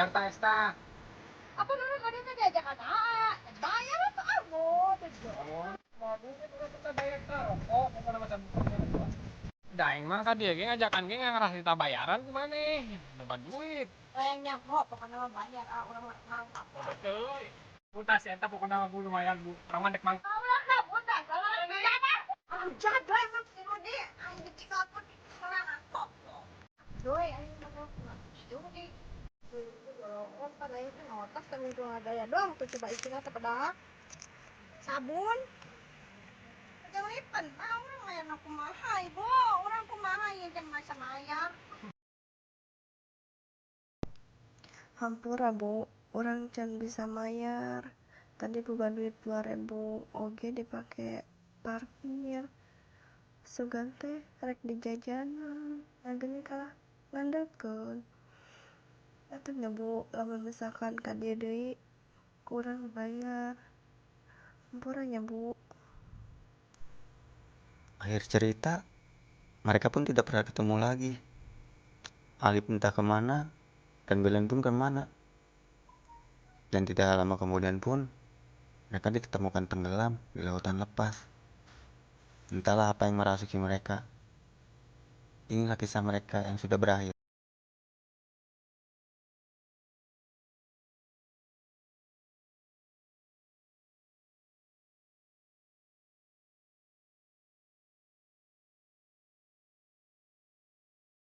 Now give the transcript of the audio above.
Bayar ta eta. Apa dulu tadi teh diajakan aa. Bayar atuh ah, Bu. Mau duit udah kita bayar ta rokok pokoknya macam. Da aing mah ka dieu ge ngajakan ge ngarah kita bayaran ku maneh. Loba duit. Hayang nyaho pokoknya mah bayar ah urang mah mangkap. Betul. Bu, tas eta pokoknya mah, Bu, lumayan, Bu. Urang mah dek mang. Ulah kabur dah salah. Ah, jaga emang si Rudi. Aing ditinggal pun sorangan koplo. Doi, aing mah si Rudi. Oh, pan aing teh ngotak teh minggu ngadaya doang tuh coba isina teh pedah. Sabun. Jauhipan, ah urang aya nu kumaha ibu, urang kumaha ieu teh masa mayar. Hampura Bu, urang can bisa mayar. Tadi boga duit 2000 oge dipake parkir. Sugan teh rek dijajanan, da geuning kalah ngandalkeun. Atuh nya Bu, lamun misalkan ka dieu deui ku urang dibayar. Hampura nya Bu. Akhir cerita, mereka pun tidak pernah ketemu lagi. Alip entah kemana, dan Belen pun kemana. Dan tidak lama kemudian pun, mereka ditemukan tenggelam di lautan lepas. Entahlah apa yang merasuki mereka. Inilah kisah mereka yang sudah berakhir.